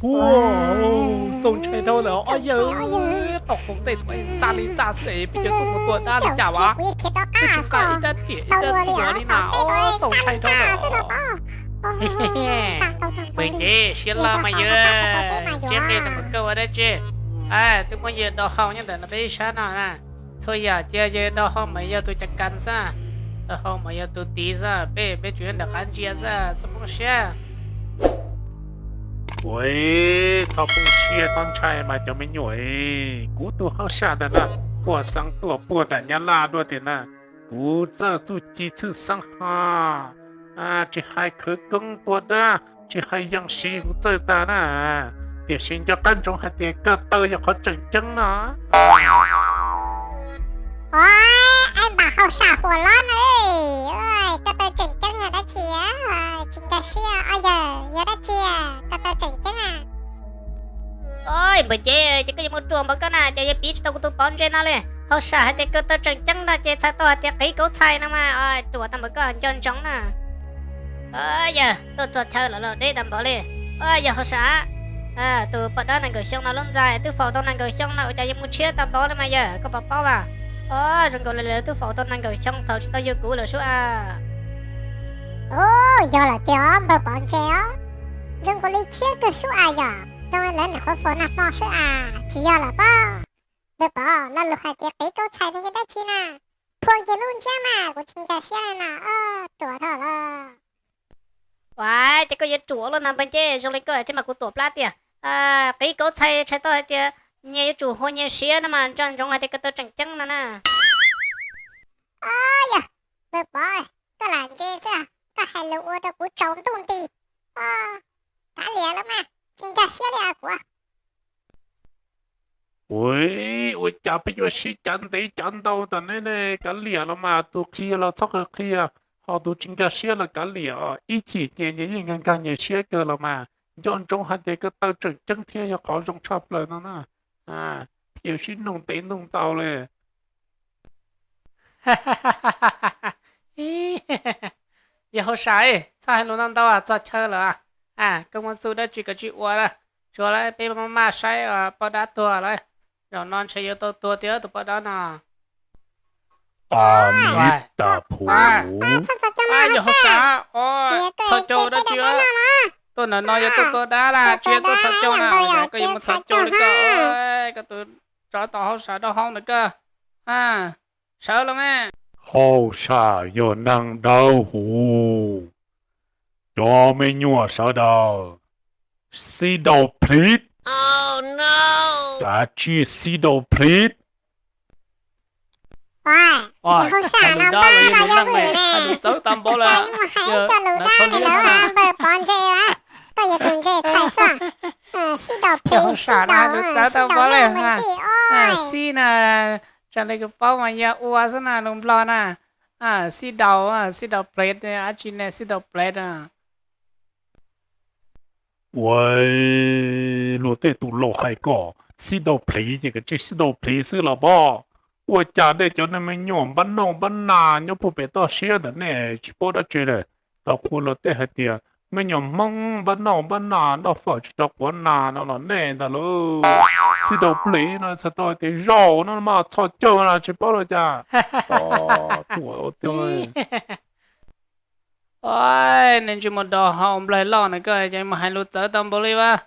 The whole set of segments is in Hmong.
Ua, txaus ntshai dhau lawm os yawg. Tau qhov tej thaum ntxa li ntxa xwb es peb cov tuaj mus tua dab li cas as? Peb tsis nqa ib rab riam ib rab txuas li na, txaus ntshai dhau lawm. Npawg Nce, siab loj mas yawg, siab nqis ntawm mus kawg ua dab tsi? Twb muab yawg do hau nyob ntawm no peb ib sab no na. Txhua yam cia yawg do hau mas yog tus cav kas xwb, do hau mas yog tus tiv xwb, peb peb tsuas nyob nram qab ntsia xwb, txhob poob siab. Ua, txhob poob siab txhob ntshai mas cov me nyuam, kuv tus hauj sam ntawm no, puag xeev tuaj puag nram Nyab Laj dua tiag na. Kuv txawj txuj ci txhwj xeeb ha, tsis hais khawv koob tua dab, tsis hais yees siv kuv txawj tag na. Tiam sis nco qab ntsoov hais tias ko taw yog qhov tseem ceeb no. Ua, ab npam hauj sam huam lob na, ko taw tseem ceeb yog dab tsi? Tsis nkag siab os yawg, yog dab tsi ko taw tseem ceeb a? Oj, npawg Nce, ces koj yuav mus ruam npaum koj na, ces yawg piv tsis tau kuv tus Pov Ntse no li. Hauj sam hais tias ko taw tseem ceeb no ces txhais tau hais tias qiv kauv txhais no mas, ruam tau npaum koj nco ntsoov na. Yawg, tuaj txog chaw lawm los deb tau npaum li. Yawg hauj sam, tus poj dab nees nkaum xyoo no lub ntxhais twb faus tau nees nkaum xyoo no ua cas yuav mus tshiab tau npaum li mas yawg, koj puas paub as? Zoo nkaus li lawv twb faus tau nees nkaum xyoo thaum tsis tau yug kuv lawm sub a. Ub, yog lawm tiag os npawg Pov Ntse os. Zoo nkaus li tshiab kawg sub a yom, zoo li lawv nyuam qhuav faus nag hmo sub a, tsis yog lawm pob. Npawg Pov, lo lus hais tias qiv kauv txhais no yog dab tsi na? Phua kiag lub ntsiab mas kuv tsis nkag siab li na, ruam dhau lawm. Ua, ces koj yuav ruam los na npawg Nce, zoo li koj thiab mas kuv tuam plab tiag. Qiv kauv txhais txhais tau hais tias nyias yuav tsum hua nyias siab no mas nco ntsoov hais tias ko taw tseem ceeb no na. Yog, npawg Pov, koj lam ntse xwb, koj hais lus ua rau kuv tsaus ntuj nti. Kav liam los mas, tsis nkag siab li kuv. Ua, ua cas peb yuav sib cav ntev cav ntau tas ne, kav liam los mas, tus qhia los txhob qhia, ho tus tsis nkag siab los kav liam, ib chim ces nyias yeej nkag nkag nyias siab kawg los mas, nco ntsoov hais tias ko taw tseem ceeb thiab yog qhov zoo tshaj plaws no na. Peb yuav sib nug ntev nug ntau li. Yawg hauj sam, txhob hais lus ntau ntau, txog chaw lawm. Koj muaj txuj dab tsi koj tsis ua lawm, tsuas lawm peb maj maj saib poj dab tuag lawm. Zaum no ntshe yuav tau tuag tiag tus poj dab no. Yawg hauj sam, txhos caug dab tsi? Tuaj ntawm no yog tuaj tua dab los tsis yog tuaj txhos caug na? Koj yuav mus txhos caug li koj, koj tus tsov tom hauj sam dab hau ntawm koj, sawv los mas. Hauj sam yog neeg dawb huv, cov me nyuam sawv daws, sit down please. Kav tsij sit down please. Hais lus dab los yog lus neej ne, hais lus txawv tau npaum li, yog nov txhob liab no. Koj yog tus ntse txhais xwb. Yawg hauj sam no hais lus txawv tau npaum li, xib na, raws li kuv paub mas yog ua xwb na, lus Nplog na. Sit down, sit down please, dab tsi ne sit down please. Ua, luag tej tus laus hais kom sit down please ces koj tsis sit down please xwb los pob. Ua cas nej cov neeg me nyuam npab noj npab nas nyob puag pem toj siab ntawm nej tsis paub dab tsi li. Tau qhuas luag tej hais tias me nyuam Hmoob npab noj npab nas noj fawm tsis tau quav nas no los nej ntag lauj. Sit down please no txhais tau hais tias zaum no mas txhos caug na tsis paub los cas. Ua, nej ntsej muag do hau nplaig loj na koj ces mus hais lus txawv tau npaum li vas.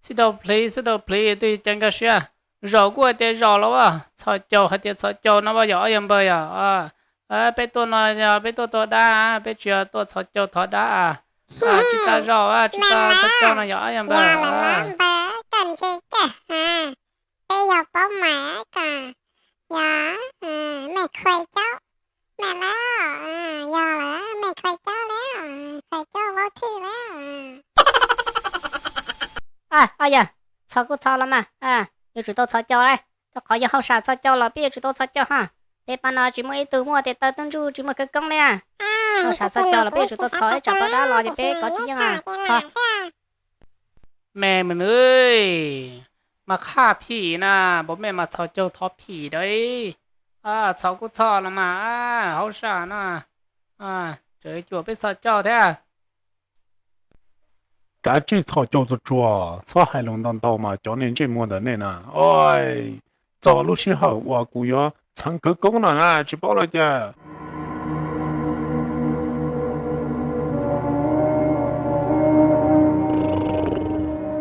Sit down please, sit down please twb yog cav nkag siab. Zaum kuj hais tias zaum los as, txhos caug hais tias txhos caug no as yog ob yawg npawg yog. Peb tuaj no yog peb tuaj tua dab, peb tsis yog tuaj txhos caug thov dab. Tsis tau zaum, tsis tau txhos caug no yog ob yawg npawg. Peb yog paub mas kom yog mej khuai caub, mej lawm, yog lawm mej khuai caub lawm, khuai caub vaub thwj lawm. Ob yawg, txhos kuj txhos los mas, yuav tsum tau txhos caug lauj. Rau qhov yog hauj sam txhos caug los peb yuav tsum tau txhos caug hos. Peb pab no tsis muaj ib tug muaj tes taw tub ntsuj, tsis muaj khawv koob li. Hauj sam txhos caug los peb yuav tsum tau txhos, ib tsam poj dab los ces peb kov tsis yeej. Txhos. Mej me nws, mas qhaj phim na, npaum mej mas txhos caug thov phim dab. Txhos kuj txhos los mas, hauj sam no, tseem cuam peb txhos caug thiab. Kav tsij txhos caug txhua tsuag, txhob hais lus ntau ntau mas cov niag ntsej muag ntawm nej na. Oj, txog lub sij hawm uas kuv yuav txheev khawv koob no na, tsis paub los cas.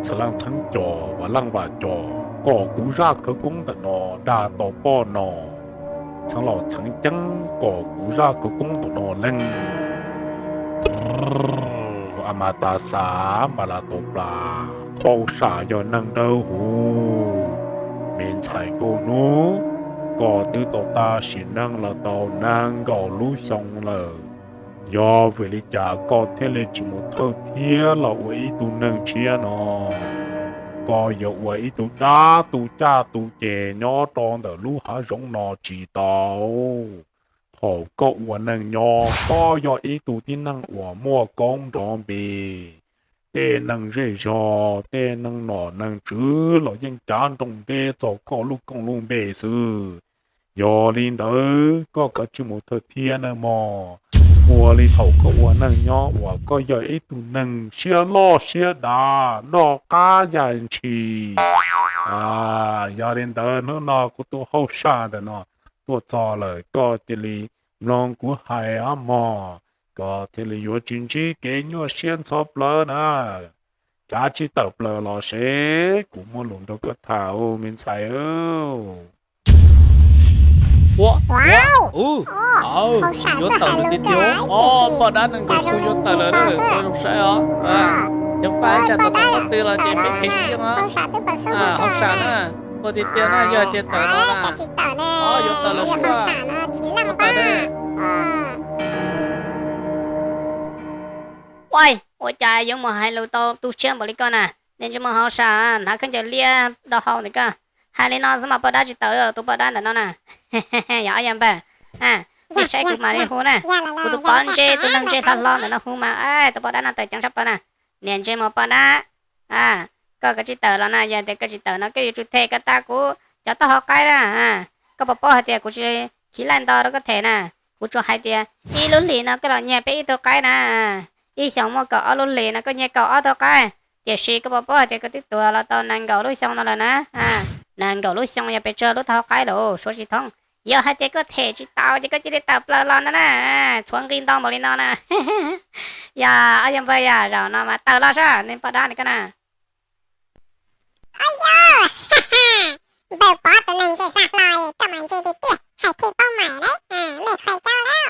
Txheev leej txheev cos, vam leej vam cos, kom kuv zaj khawv koob ntawm no dag tau poj no. Txheev los txheev ceeb, kom kuv zaj khawv koob ntawm no leej. A mas tas xav mas las tau plas, hauj sam yog neeg dawb huv. Me ntxhais nkauj hnub, koj twb tau tag sim neej los tau nees nkaum lub xyoo lawm. Yog vim li cas koj thiaj li tsis mus thawj thiab los ua ib tug neeg tshiab no? Koj yuav ua ib tug dab tu caj tu ces nyob rau ntawm lub hav zoov no tsis tau. Thaum koj ua neej nyob koj yog ib tug tib neeg uas muaj koob nrov npe. Tej neeg zej zog, tej neeg nom neeg tswv los yeej cav nroo nteb txog koj lub koob lub npe xwb. Yog li ntawd koj kav tsij mus thawj thiab nawb mog. Ua li thaum koj ua neej nyob uas koj yog ib tug neeg siab loj siab dav noj qab yag ntshis. Yog li ntawd hnub no kuv tus hauj sam ntawm no tuaj txog lawm, koj cia li mloog kuv hais os mog, koj thiaj li yuav tsis ntsib kev nyuaj siab ntxhov plawv na. Kav tsij tawm plaws los seb kuv muaj lus nrog koj tham me ntxhais. Ua, ua, yuav tawm lawm tiag tiag. Poj dab nees nkaum xyoo yuav tawm lawm, zoo saib os. Ceev faj tsam tau tawm qhov twg los ces peb them yeej os. Hauj sam na, ua tiag tiag na, yog tias tawm los na. Yuav tawm lawm sua, tawm na. Ua, ua cas yuav mus hais lus tau tu siab npaum li koj na. Niag ntsej muag hauj sam hnav khaub ncaws liab do hau ntawm koj, hais li no xwb mas poj dab tsis tawm, tus poj dab ntawm no na. Yog ob yawg npawg, nej saib kuv mam li hu na. Kuv tus poj ntsej, tus neeg ntsej hlob hlob ntawm no hu mas, tus poj dab no tawm ceev tshaj plaws na. Niag ntsej muag poj dab, koj kav tsij tawm los na, yog tias koj tsis tawm no koj yuav tsum them kom tag kuv cov taub hau qaib na. Koj puas paub hais tias kuv tsis khiv laij nto rau koj them na. Kuv tsuas hais tias ib lub hlis no koj los nyiag peb ib tug qaib na, ib xyoos muaj kaum ob lub hlis no koj nyiag kaum ob tug qaib. Tiam sis koj puas paub hais tias koj twb tuag los tau nees nkaum lub xyoo no lawm na. Nees nkaum lub xyoo yog pes tsawg lub taub hau qaib lawm suav tsis thoob. Yog hais tias koj them tsis tau ces koj cia li tawm plaws los ntag na. Txhuav nqi ntau npaum li no na. Yog ob yawg npawg, yog zaum no mas tawm los saib niag poj dab ntawm koj na. Ob yawg npawg Pov tus neeg ntsej hlob hlob, koj mas ntse tiag tiag, hais thwj paub mas lawm, nej khuais cau lawm.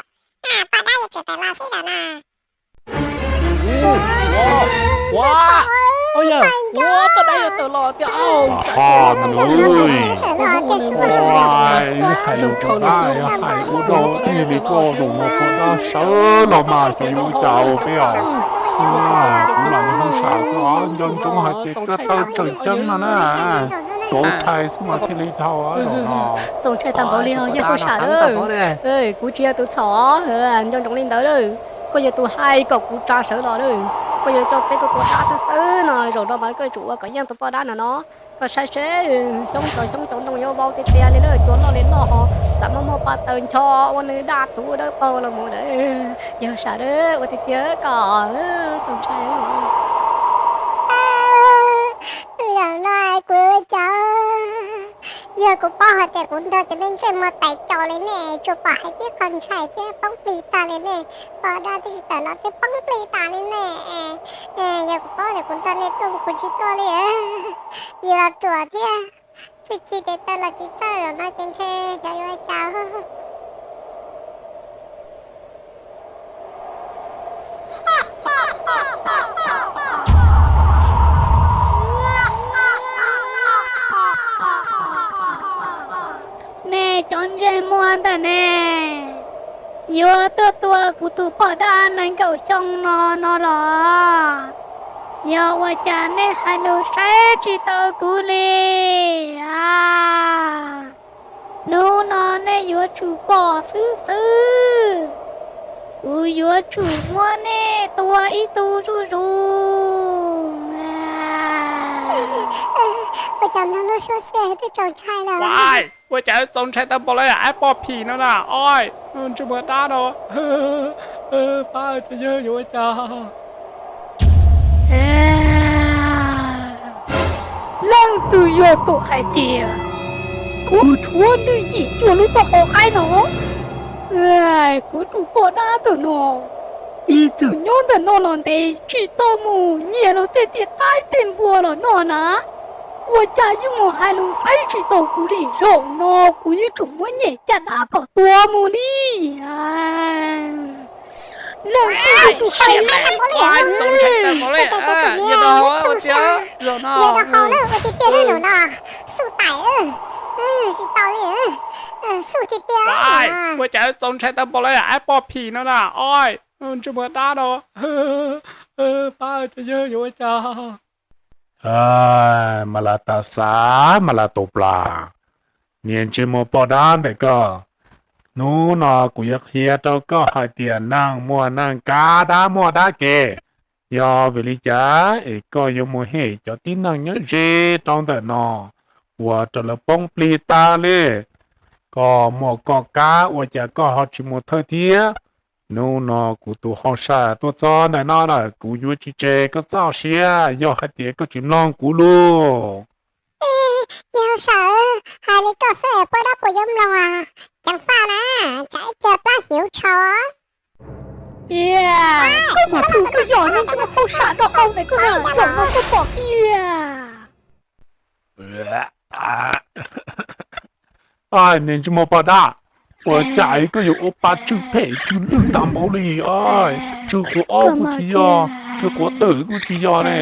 Poj dab yuav tsum tawm los xwb zaum no. Ua, ua, poj dab yuav tawm los tiag. Ho, hais ua dab hais ua dau tig li koj zaum no poj dab sawv los mas xyov yuav ua cas peb os. Kuv los yog hauj sam xwb os, nco ntsoov hais tias koj tawm tseem ceeb no na. Txaus ntshai xwb mas thiaj li dhau. Txaus ntshai tag npaum li os yawg hauj sam. Kuv tsis yog tus txhaum, nco ntsoov li ntawd. Koj yog tus hais kom kuv tsa sawv los lawm. Koj yuav coj peb tuaj tua dab xwb xwb no, zaum no mas koj yuav tsum ua kom yeej tus poj dab ntawm no. Koj saib seb, xyoob txog xyoob cov ntoo yuav vau tiag tiag li lawm, cua loj li loj ho, xav muaj muaj pa taws ncho ua nws daj tuv dawb paug los mus lawm. Yawg hauj sam, ua tiag tiag koj, txaus ntshai. Zaum no kuv ua cas, yog kuv paub hais tias kuv nrog cov neeg ntsej muag tais caus li nej, tsuas pom hais tias koj ntshai thiab poob plig tag li nej, poj dab twb tsis tawm los twb poob plig tas li nej. Yog kuv paub tias kuv nrog nej tuaj kuv tsis tuaj li. Yus los ruam thiab, txuj ci tes taw los tsis txawj, zaum no ces ntshe xyov yuav ua cas. Nej cov ntsej muag ntawm ne, yuav tuaj tua kuv tus poj dab nees nkaum xyoo no no los? Yog ua cas nej hais lus saib tsis taus kuv li? Hnub no nej yuav tsum pom xwb xwb. Kuv yuav tsum muab nej tua ib tug zuj zus. Ua cas mloog lub suab xwb twb txaus ntshai lawm. Ua cas txaus ntshai tag npaum li, ab poj phim no na, oj, ntsej muag dab no. Pab, cov yawg yuav ua cas? twb yog tus hais tias kuv rhuav nws yim cuag lub taub hau qaib no. Kuv tus poj dab ntawm no, ib txwm nyob ntawm no los ntev tsis tau mus nyiag luag tej tis qaib tej npua los noj na, ua cas yeej mus hais lus faib tsis tau kuv li. Zaum no kuv yeej tsum muab nyem caj dab kom tua mus li. Leej twg yog tus hais li? Zaum no xub tiag tiag li, ua cas txaus ntshai tag npaum li, ab poj phim no na, oj, ntsej muag dab no. Pab, cov yawg yuav ua cas? Mas las tas xav mas las tus plas, niag ntsej muag poj dab ntawm koj, hnub no kuv yuav qhia rau koj hais tias neeg muaj neeg kab, dab muaj dab kev. Yog vim li cas es koj yuav mus hem cov tib neeg nyob ze rau ntawm no ua rau lawv poob plig tag li? Koj muaj koj kab ua cas koj ho tsis mus thawj thiab? Hnub no kuv tus hauj sam tuaj txog ntawm no lawm, kuv yuav tsis tseg koj txoj sia yog hais tias koj tsis mloog kuv lus. Niag hauj sam, hais li koj xwb poj dab puas yuav mloog? Ceev faj na, tsam ib pliag plab hnyuv tshau. Koj mas pw twb yog niag ntsej muag hauj sam do hau ntawm koj na, zaum no koj pom tiag. Niag ntsej muag poj dab, ua cas koj yuav ua pa tsw phem tsw lwj tag npaum li? Tsw qhuav ob kuj tsis yog, tsw qhuav twm kuj tsis yog ne.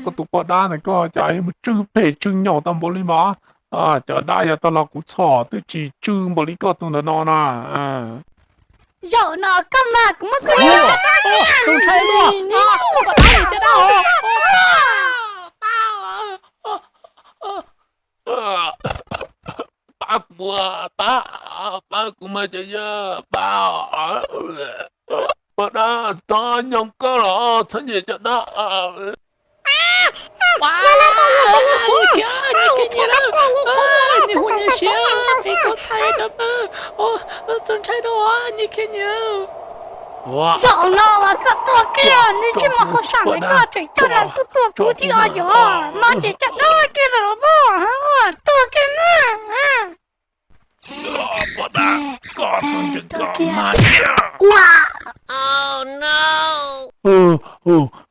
Koj tus poj dab ntawm koj cas yuav mus tsw phem tsw nyaum tag npaum li mas? Cov dab yav tag los kuv txhom twb tsis tsw npaum li koj tus ntawm no na. Zaum no koj mas kuv muab koj tus ntshai luaj, koj poj dab li cov dab. Pab kuv, pab, pab kuv mas cov yawg, pab. Poj dab, txhob nyob koj los txhob nyem cov dab. Nyias hu nyias siav, qhib kauj txhais cov pab, txaus ntshai rau nyias khiav nyias. Zaum no mas koj tuag kiag, niag ntsej muag hauj sam ntawm koj tseem coj los tuaj tua kuv thiab os. Yog mas ces coj dab kiag los mas tuag kiag na. Poj dab, koj tuag kiag mas.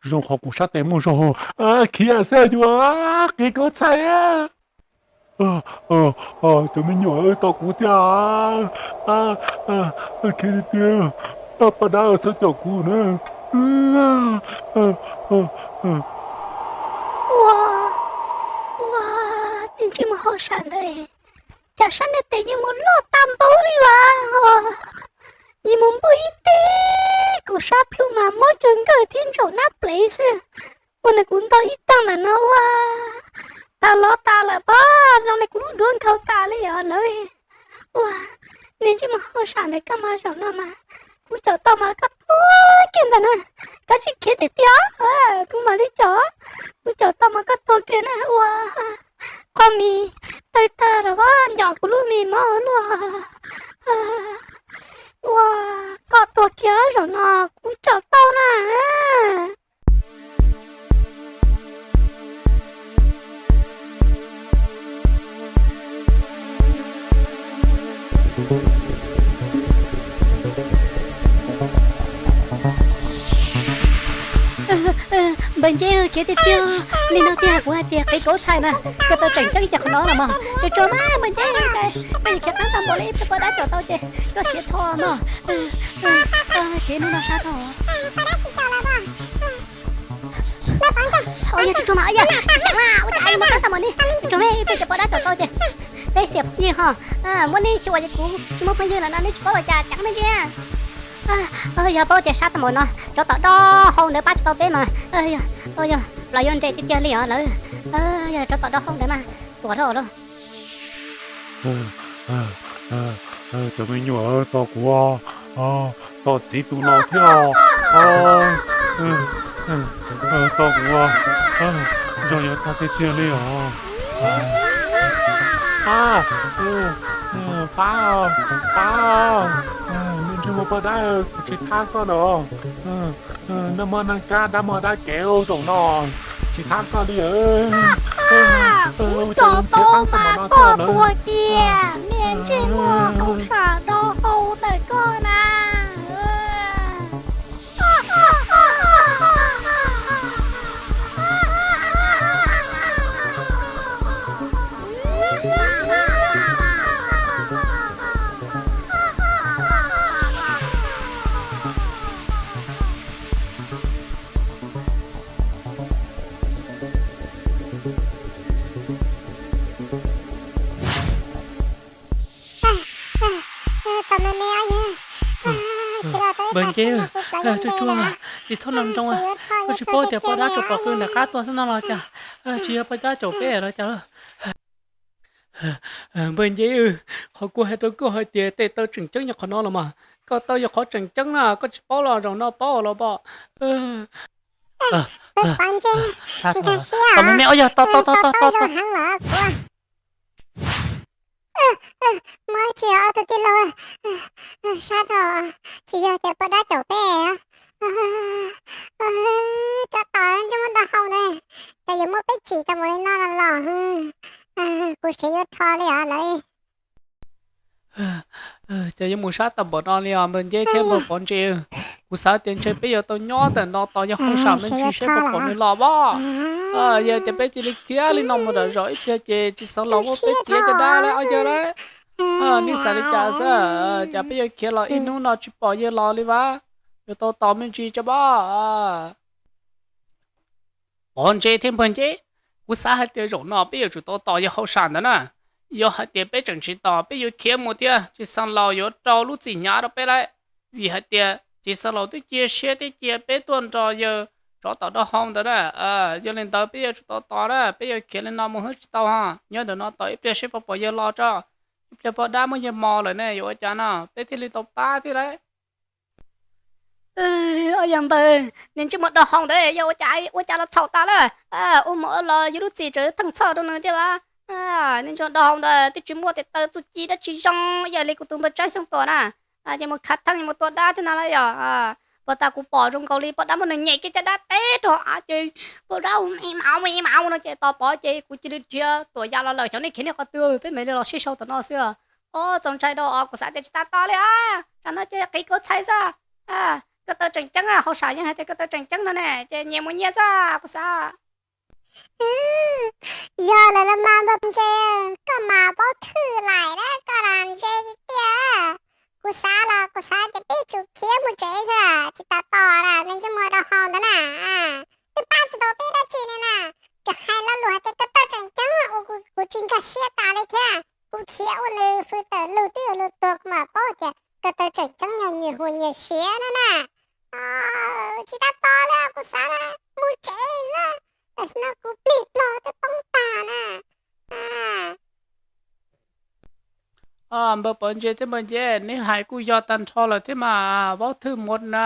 Zoo qhov kuv sab tes muaj zog, khiav xwb yuav qhib kauj txhais. Cov me nyuam, tos kuv thiab, khiav tiag tiag, poj dab txhob caum kuv na. Ua, ua, niag ntsej muag hauj sam ntawd, cas sab niag tes yeej mus loj tag npaum li as. Yeej mus npuj ib teg kuv sab plhu mas mob cuag nkawj thiab ntsaum nab plev xwb. Ua nws kuv ntaus ib teg ntawm no ua, tas los tas lawm pob, zoo li kuv lub duav nkhaus tas li os lawv. Ua, niag ntsej muag hauj sam ntawm koj mas zaum no mas kuv caum tau mas koj tuag kiag ntag na. Koj tsis khiav tiag tiag, kuv mam li caum, kuv caum tau mas koj tuag kiag na. Ua, qhov mis tawg tag los pob, ncom kuv lub mis mob luaj. Ua, koj tuag kiag zaum no kuv caum tau na. Npawg Nceb, khiav tiag tiag, li no tiag kuv hais tias qhib kauj txhais na, koj tau tseem ceeb ces qhov no los mas. Tsuag tsuag mas Npawg Nceb, koj yuav khiav qab tau npaum li, poj dab caum tau ces koj siav rho mog. Khiav hnub no sab rho. Yog tsis tsuag mas, yog ceev mas ua cas mus qab tau npaum li. Tsuag tsuag, peb cov poj dab caum tau ces peb xiam phooj ywg ho. Muab neb xyuas ces kuv tsis muaj phooj ywg lawm no, neb tsis paub los cas ceev me ntsis. Yog paub tias sab tau npaum no, tsov tom dob hau ntawd pab tsis tau peb mas. Yog, los yuav nres tiag tiag li os lawv. Yog tsov tom dob hau ntawd mas tuag dhau lawm. Cov me nyuam, tos kuv, tos txiv tus laus thiab. Tos kuv, zoo yuav tag tiag tiag li os. Pab, pab, pab, niag ntsej muag poj dab, kuv tsis thab koj na. Neeg muaj neeg kab, dab muaj dab kev, zaum no tsis thab koj li os. Kuv cov tau mas koj tuag kiag, niag ntsej muag hauj sam do hau ntawm koj na. Npawg Nceb, tsuag tsuag, tsis txhob nroo nroo, koj tsis paub tias poj dab tsuas pom qw nram qab tuaj xwb no los cas? Tsis yog poj dab caum peb los cas? Npawg Nceb, qhov kuv hais rau koj hais tias tej taw tseem ceeb yog qhov no los mas, koj taw yog qhov tseem ceeb na, koj tsis paub los zaum no paub los pom. Tau me me, yog tau tau tau tau tau. Muab tsis yog ob tug tij laug sab rau, tsis yog tias poj dab caum peb. Tso tom ntsej muag do hau ne, cas yuav muab peb tsim tau mus li no los los, kuv sev yuav rho li os lawv. Cas yuav mus sab tau npaum no li os npawg Nceb thiab npawg Pov Ntse. Kuv xav tias ntshe peb yuav tau nyob ntawm no tos yawg hauj sam me ntsis seb puas pom nws los as. Yog tias peb cia li khiav li no mus nram zos ib pliag ces tsis xav los muab peb txiav caj dab lawm os yawg lawm. Nej xav li cas xwb, cas peb yuav khiav los ib hnub no tsis pom yawg los li as? Yuav tau tos me ntsis tso as. Pov Ntse thiab npawg Nceb, kuv xav hais tias zaum no peb yuav tsum tau tos yawg hauj sam ntawd na. Yog hais tias peb tseem tsis tos, peb yuav khiav mus thiab tsis xav los yuav rau lub txim hnyav rau peb lawm. Vim hais tias tsis xav los twb cia siab thiab cia peb tuaj nrog yawg tsov tom do hau ntawd na. Yog li ntawd peb yuav tsum tau tos na, peb yuav khiav li no mus hwb tsis tau ho. Nyob ntawm no tos ib pliag seb puas pom yawg los tso. Ib pliag poj dab muab yawg mos lawm ne yuav ua cas no, peb thiaj li tau pab thiab lawm. Yog npawg, niag ntsej muag do hau ntawd yog ua cas, ua cas los txhaum tas lawm? Ua mus ua los yus lub txim tseem theej txhoj rau nws thiab as. Niag ntsej muag do hau ntawd twb tsis muaj tes taw txuj ci dab tsi zoo, yog li kuv tus npawg Tsab Xyooj Tuam na, ces mus khav theej mus tua dab thiab no lawm yog. Puag ta kuv pom zoo nkaus li poj dab muab nws nyem kiag caj dab teb rau hauv av ces poj dab ua me mav me mav no ces tos pov ces kuv cia li dhia tuam ya los lawm. Xyov nej khiav niag qhov twg, peb mam li los sib sau tom no xwb. Os, txaus ntshai rau os, kuv xav tias tsis tas tos li os, tsam no ces qiv kauv txhais xwb. Koj taw tseem ceeb, hauj sam yeej hais tias koj taw tseem ceeb no ne, ces nyias mus nyias xwb kuv xav. Yog lawm los mas npawg Ntse, koj mas paub thwj laim na, koj mas ntse tiag. Kuv xav los kuv xav tias peb tsum khiav mus tsev xwb, tsis tas tos na, niag ntsej muag do hau ntawd na, twb pab tsis tau peb dab tsi li na. Tseem hais lo lus hais tias koj taw tseem ceeb ua kuv tsis nkag siab tas li thiab. Kuv khiav ua nws hwj tawm lug twb yuav luag tuag kuv mam paub tias koj taw tseem ceeb yog nyias huas nyias siav no na. Tsis tas tos li kuv xav mus tsev xwb, tam sim no kuv plig plog twb poob tag na. Npawg Pov Ntse thiab npawg Nceb, neb hais kuj yog tag nrho lawm thiab mas, vaub thwj mus na,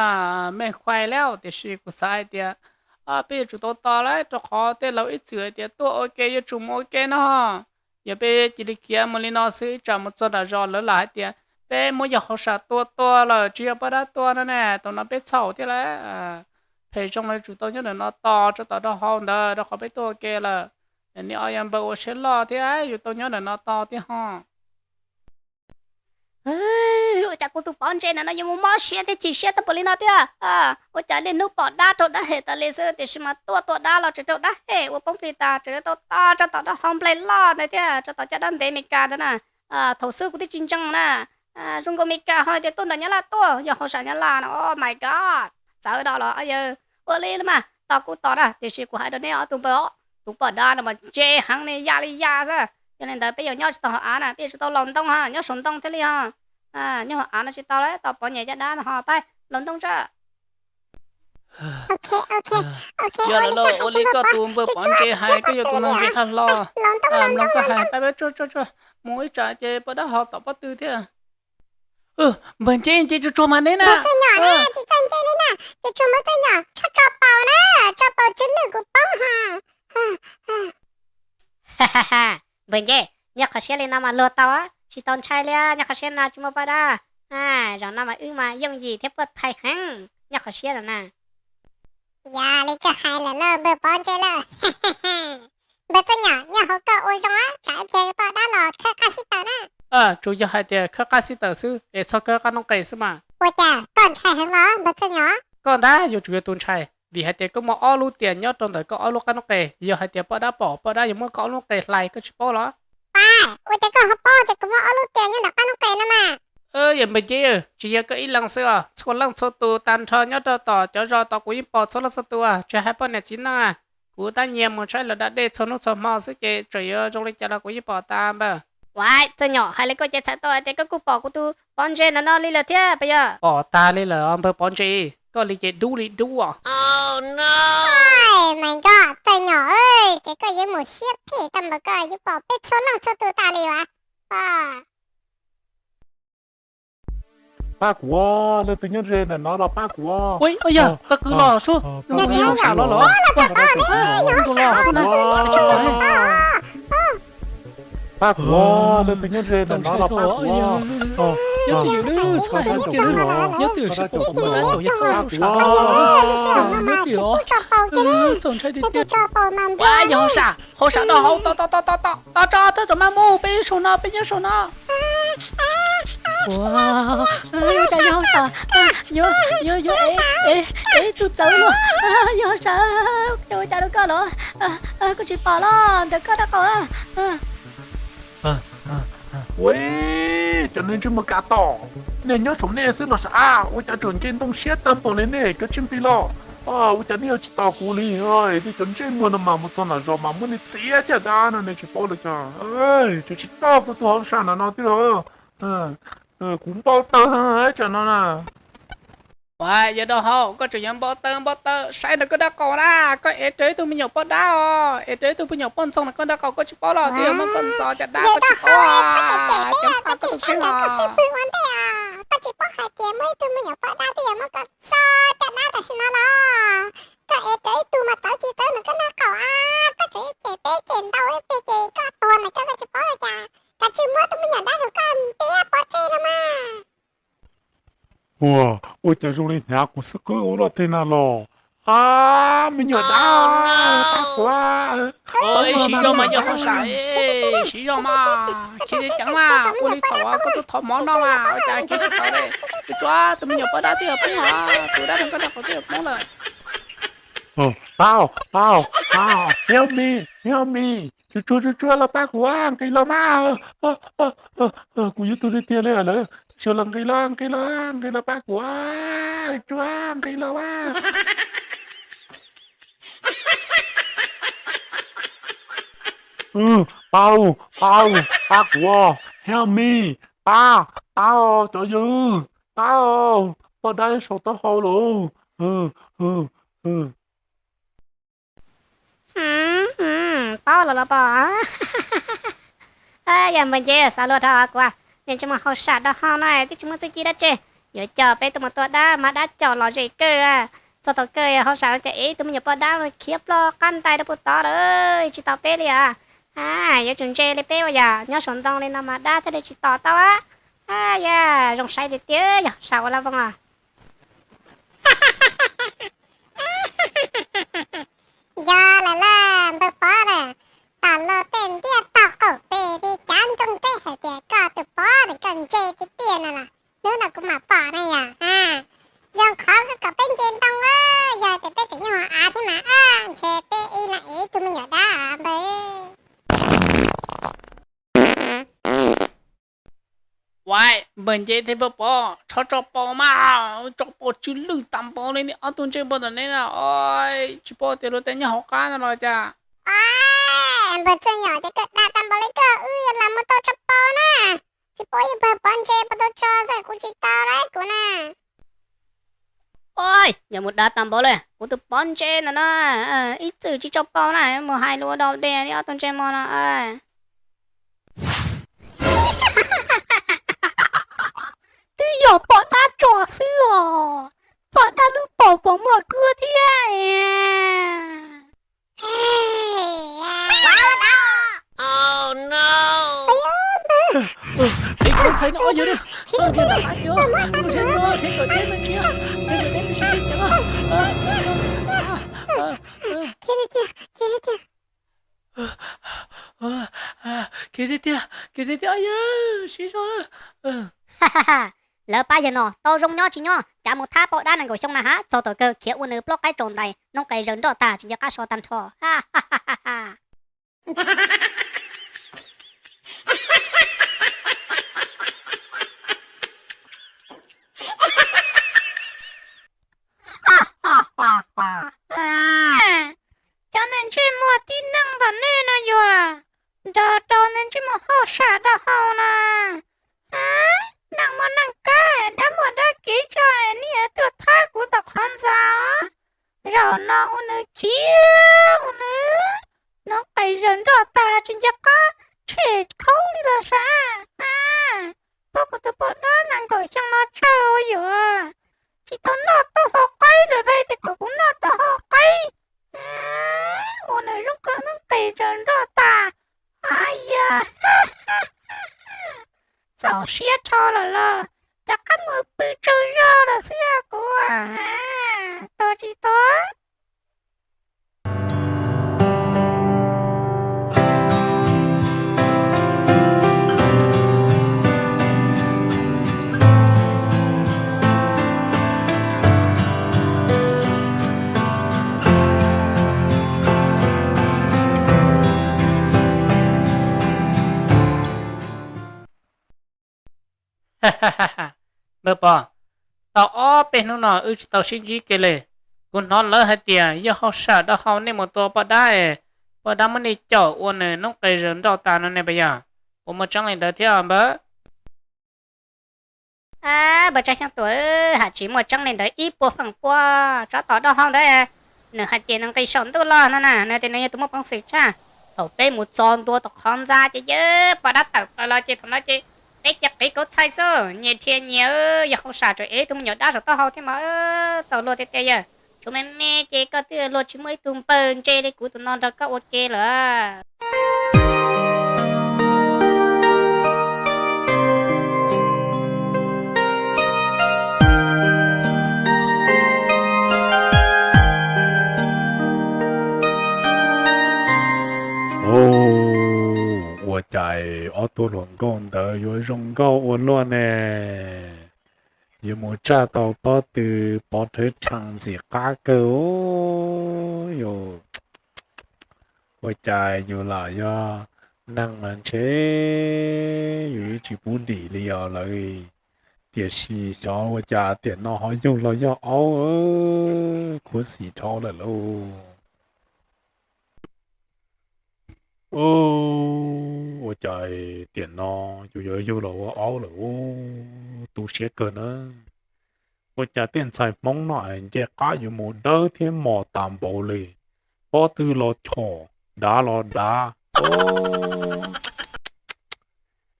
mej fais lawm, tiam sis kuv xav hais tias peb yuav tsum tau tos lawm, rau qhov tej laus ib txwm hais tias tuaj ua ke yuav tsum mus ua ke no. Yog peb cia li khiav mus li no xwb ib tsam mus txog nram zos lawv lam hais tias peb muab yawg hauj sam tua tuag lawm tsis yog poj dab tua no ne, thaum no peb txhaum thiab lawm. Phem zoo los yuav tsum tau nyob ntawm no tos tso tom do hau ntawd rau qhov peb tuaj ua ke lawm. Neb ob yawg npawg ua siab loj thiab, yuav tau nyob ntawm no tos thiab ho. Ua cas kuv tus Pov Ntse ntawm no yuav mus mob siab thiab chim siab tag npaum li no thiab? Ua cas niaj hnub pom dab raug dab hem tas li xwb, tiam sis mas tuaj tua dab los tseem raug dab hem ua poob plig tas, tseem tau tos tso tom do hau nplaig loj ntawd thiab, tso tom caj dab ntev Amelikas ntawd na. Thaum xub kuv twb tsis ntseeg na, zoo nkaus Amelikas ho tias tuaj nram Nyab Laj tuaj, yog hauj sam Nyab Laj no, oh my god, txawv do los yawg. Ua li mas tos kuj tos na, tiam sis kuv hais rau neb ob tug npawg, tus poj dab no mas ntse heev li, ya li ya xwb. Yog li ntawd peb yuav nyob tsis tau hauv av na, peb yuav tsum tau laus ntoo ha, nyob saum ntoo thiaj li ho. Nyob hauv av no tsis tau lawm, tos Pov Ntse caj dab no ho, pab laus ntoo tso. Yog lawm lauj, ua li koj tus npawg Pov Ntse hais, koj yog tus neeg ntse hlo, mloog koj hais, pab peb tsuag tsuag tsuag, mus ib tsam ces poj dab ho tom pob tw thiab. Npawg Nceb, nce tsuag tsuag mas neb na. Tsis txawj nce li na, tsuag tsuag mas txawj nce, tso paus na, tso paus tsw lwj kuv poob ha. Npawg Nceb, nyob qhov siab li no mas luag tau, tsis tau ntshai li, nyob qhov siab no tsis muaj poj dab. Zaum no mas wb mas yooj yim thiab puaj thaiv heev, nyob qhov siab no na. Yog li koj hais lawm lauj npawg Pov Ntse lauj. Npawg Txooj Nyom, Tsuas yog hais tias khawb qab xib taws xwb es txhob khawb qab noob qes xwb mas. Ua cas koj ntshai heev los npawg Txawj Nyom? Koj ntag yuav tsum yog tus ntshai, vim hais tias koj muaj ob lub tias nyob rau ntawm koj ob lub qab noob qes, yog hais tias poj dab pom, poj dab yuav muab koj ob lub qes hlais, koj tsis paub los? Ua cas koj ho paub tias kuv muaj ob lub tias nyob ntawm qab noob qes no mas? Yawm npawg Nceb, tsis yog koj ib leeg xwb os, txhua leej txhua tus tag nrho nyob rau tom cov zos tod kuv yeej pom txhua leej txhua tus, tsis hais poj niam txiv neej. Kuv tab nyias mus tshaib lawm da dej txhua hnub txhua hmo xwb ces tseem yuav zoo li cas los kuv yeej pom tas npawg. Ua, Txawj Nyom, hais li koj ces txhais tau hais tias koj kuj pom kuv tus pov ntse no no li lawm thiab puas yog? Pom tag li lawm os npawg pov ntse, koj li ces dub li dub os. Mas koj Txawj Nyom, ces koj yuav mus siab phem tag npaum koj yuav pom peb txhua leej txhua tus tas li as. Pab kuv, leej twg nyob ze ntawm no los pab kuv. Ua, yog koj kwv los sub, nws hu yog hauj sam los los. Pab kuv, leej twg nyob ze ntawm no los pab kuv. Nyob twj ywm, txhob hais lus kiag, nyob twj ywm sib pab kuv, nyob twj ywm os. Ua, yog hauj sam, hauj sam rau hauv, tos tos tos tos tos tso, thawj zaug mas mus, peb nyob saum no, peb nyob saum no. Ua, cas yog hauj sam, yuav yuav yuav ev ev ib tug txawv los, yog hauj sam, ua cas rau koj los, koj tsis pom los ntawm koj dab qaum. Ua, cov neeg ntsej muag kav tom, nej nyob saum nej xwb los sav, ua cas tseem nce ntoo siab tag npaum li nej, koj tsis nqis los? Ua cas nej yuav tsis tos kuv li? Tej cov ntsej muag no mas mus txog nram zos mas muab nej txiav caj dab no nej tsis paub los cas? Tseem tsis tau kuv tus hauj sam ntawm no thiab los? Kuv npau taws tsam no na. Ua, yawg dab hau, koj tseem yuav npau taws npau taws, saib ntawm koj dab qaum na, koj ev raws ib tug me nyuam poj dab os, ev raws ib tug me nyuam poj ntxoog ntawm koj dab qaum, koj tsis paub los twb yuav muab koj ntxo caj dab, koj tsis paub. Ceev faj koj tus kheej os. Koj tsis paub hais tias muaj ib tug me nyuam poj dab twb yuav muab koj ntxo caj dab tam sim no los? Koj ev raws ib tug mas txawv tsis txawv ntawm koj dab qaum a, koj tseem cem peb cem ntau ib pliag ces koj tuag ntawm koj, koj tsis paub los cas? Kav tsij muab tus me nyuam dab rau koj ntiab pov tseg no mas. Ua, ua cas zoo li hnav kuv xwb qwb ua luaj teg na los? A, me nyuam dab, pab kuv. Siv zog mas yog hauj sam, siv zog mas, khiav ceev ceev mas, ua li thaum koj tuaj thov mov noj mas ua cas khiav tsis tau li. Tsuas tsuav tus me nyuam poj dab twb yuav poob, tus dab rau koj dab qaum twb yuav poob lawm. Pab, pab, pab, help me, help me, tsuag tsuag tsuag tsuag los pab kuv, nqis los mas. Kuv yuav tuag tiag tiag li lawm, tsuag los nqis los, nqis los, nqis los pab kuv, tsuag nqis los mas. Pab, pab, pab kuv, help me, pab, pab os cov yawg, pab os, poj dab saum taub hau lawm. Paub los los pom. Yog npawg Nceb, xav luag dhau kuv, niag ntsej muag hauj sam dab hau no twb tsis muaj txuj ci dab tsi, yuav coj peb tuaj mus tua dab mas dab caum lom zem kawg. Txog thaum kawg hauj sam no ces ev tus me nyuam poj dab khiav ploj qab ntais rau puag tod lawm, tsis tos peb li os. Yuav tsum ntse li peb ua yog nyob saum ntoo li no mas dab thiaj li tsis tos tau. Yog zoo saib tiag tiag yog hauj sam ua laj voog os. Yog lawm lauj npawg Pov na, tom los tej ntiaj tog qaum pem li cav ntsoog nreb hais tias koj tus Pov ne koj ntse tiag tiag no los, hnub no kuv mam pom na yog. Zoo qhov kom peb nce ntoo, yog tias peb tseem nyob hauv av thiab mas ntshe peb ib leeg ev ib tug me nyuam dab npawg. Ua, npawg Nceb thiab npawg Pov, tso tso paus mas, tso paus tsw lwj tas npaum li nej ob tug ntsej muag ntawm nej na, tsis paub tias luag tej nyob hauv qab no los cas. Npawg Txawj Nyom, ces koj dag tas npaum li koj wb yuav lam mus tau tso paus na. Tsis paub ib npawg Pov Ntse puas tau tso xwb, kuv tsis tau lauj kuv na. Ua, yog mus dag tas npaum li kuv tus Pov Ntse ntawm no, ib txwm tsis tso paus na, mus hais lus ua dog ua dig li ob tug ntsej muag no. Twb yog poj dab tso xwb os, poj dab lub paus puas muaj kuab thiab. Khiav tiag tiag, khiav tiag tiag, yawg, siv zog lawm. Lawv pab yawg no tau zoo nyob tsis nyob, cav mus thab poj dab nees nkaum xyoo na hab txog tom kawg khiav ua nws plaub qaib tsaus ntais, noob qes zaws nroj tag tsis nco qab so tag nrho. Cov neeg ntsej muag tib neeg tom nej no yuav nrog rau neeg ntsej muag hauj sam rau hauv na. Neeg muaj neeg kab, dab muaj dab kev tso, nej yuav tuaj thab kuv tom qhov ntxa. Zaum no ua nws khiav ua nws noob qes zaws nroj tas tsis nco qab tshem qhov li los sav. Pab kuv tus poj dab nees nkaum xyoo no tsawg ua yuav tsis tau noj tau haus qaib lawm, peb tias kom kuv noj tau haus qaib ua nws zoo nkauj noob qes zaws nroj tas. Ab yam, txaus siab rho lawm los, rov qab mus pw tsaug zog lawm xwb kuv, tuag tsis tuag. Npawg Pov, tau ob peb hnub no wb tsis tau sib ntsib kiag li. Kuv hnov lawv hais tias yog hauj sam rau hauv nej mus tua poj dab es poj dab muab nej caum ua nws noob qes zaws nroj tas no ne, puas yog? Puas muaj tseeb li ntawd thiab npawg? Npawg Tsab Xyooj Tuam, hais tsis muaj tseeb li ntawd ib puas feem pua. Tsov tom rau hauv ntawd, nws hais tias nws nqis saum ntuj los no na, nws tias nws yog tus muaj peev xwm tshaj. Thaum peb mus txog ntua tom qhov ntxa ces yawg poj dab tawm plaws los ces thaum no ces peb cia qiv kauv txhais xwb, nyias dhia nyias, yog hauj sam tseem ev tus me nyuam dab saum taub hau thiab mas txaus luag tiag tiag yawg. Tshuav me me ces koj twb luag tsis muaj ib tug npawg ntse li kuv tus no nrog koj ua ke lawm. Ua cas ob tug hluas nkauj ntawd yuav zoo nkauj ua luaj ne? Yuav mus tshaj tau pob tw pov rhawv rhees ntxim qab kawg. Ua cas yus lam yog neeg mas ntshe yus yeej tsis pub dim li os lawm. Tiam sis xyov ua cas tiam no ho yug los yog aub, khuv xim dhau lawm lauj. Ua cas tiam no yus yuav yug los ua aub lawm, tu siab kawg na. Ua cas tej ntxhais Hmoob no nce qab yuav mus dawb thiab mos tas npaum li, pob tw los chom, dav los dav.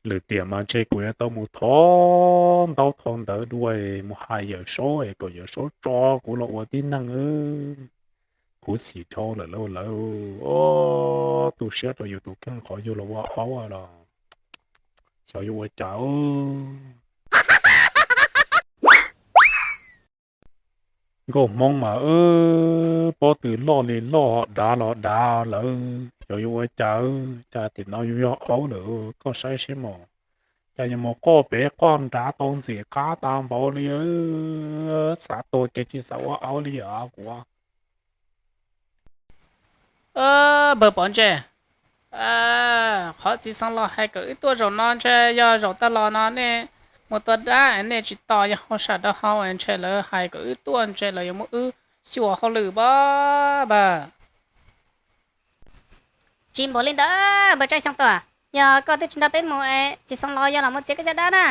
Lwm tiam mas ntshe kuv yuav tau mus thov ntaub thov ntawv dua, mus hais Yawm Saub es kom Yawm Saub tso kuv los ua tib neeg. Khuv xim dhau lawm lauj lawv. Tu siab rau yus tus kheej qhov yug los ua aub los xyov yuav ua cas. Nkauj Hmoob mas pob tw loj li loj, dav los dav lawm, xyov yuav ua cas. Cas tiam no yus yog aub lawm, koj saib seb mog. Cas yuav mus qoj pem qoj nrad tau ntxim qab tas npaum li. Xav tuag ces tsis xav ua aub li os kuv. Npawg Pov Ntsej, qhov txiv xeev laus hais kom wb tuaj zaum no ntshe yog zaum tag los no nej mus tua dab nej tsis tos yog hauj sam rau hauv, ntshe lawv hais kom wb tuaj ntshe lawv yuav muab wb xyuas hauj lwm pab npawg. Tsis npaum li ntawd npawg Tsab Xyooj Tuam, yog koj twb tsis nrog peb mus, txiv xeev laus yog los mus txiav koj caj dab na.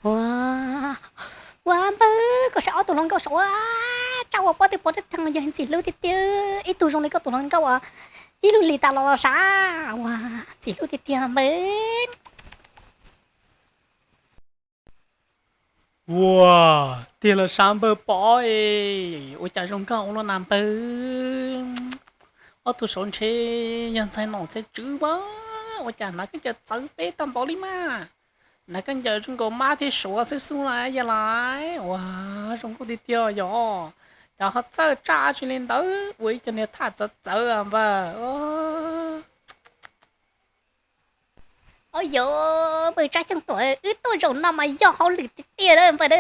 Ua, ua npawg, koj saib ob tug hluas nkauj saum ua, tsab ua pob tw pov rhawv rhees yog ntxim hlub tiag tiag, ib tug zoo li koj tus hluas nkauj uas ib lub hlis tas los los sav, ua ntxim hlub tiag tiag npawg. Ua, tiag los sav npawg Pov, ua cas zoo nkauj ua luaj na npawg. Ob tug saud ntshe yog ntxhais nom ntxhais tswv mas, ua cas hnav khaub ncaws txawv peb tag npaum li mas. Hnav khaub ncaws zoo nkaus mab thiab suav xwb xwb na yog lawm. Ua, zoo nkauj tiag tiag yog. Cas ho txawj tsaj tsi li ntawd, ua ib co niag thaj txawv txawv npawg. Au yog, npawg Tsab Xyooj Tuam, wb tuaj zaum no mas yog hauj lwm tiag tiag lawm npawg.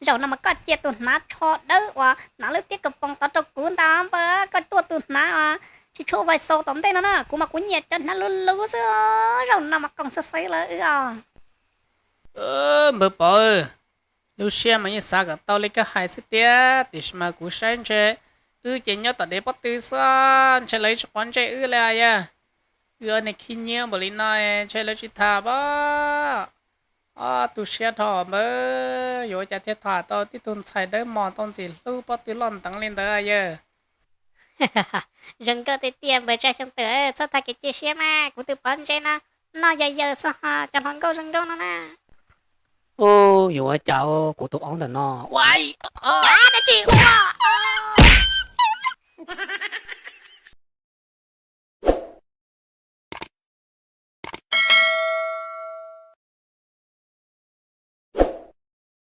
Zaum no mas koj cia tus hnav tsho dawb uas hnav lub tiab kaus poos tod rau kuv ntag npawg, koj tuaj tus hnav tsis tshua vais xaus tom ntej no na, kuv mas kuv nyiam cov hnav luv luv xwb, zaum no mas koom xwb xwb lawm wb os. Npawg Pov, lub siab mas yeej xav kom tau li koj hais xwb tiag, tiam sis mas kuv saib ntshe wb ces nyob tom dev pob tw xwb, ntshe lawv tsis quav ntsej wb li yog. Wb ob niag khib nyiab npaum li no, ntshe lawv tsis tham pab. Ob tu siab dhau npawg, yuav ua cas thiaj tham tau tib tug ntxhais dawb mos tau ntxim hlub pob tw loj nteev li ntawd yawg. Zoo nkauj tiag tiag npawg Tsab Xyooj Tuam, txhob tham kev cia siab mas, kuv tus Pov Ntseb no noj yawg yawg xwb ho, cov hluas nkauj zoo nkauj no na. Ub, yuav ua cas kuv tus ob ntawm no ua dab tsi ua.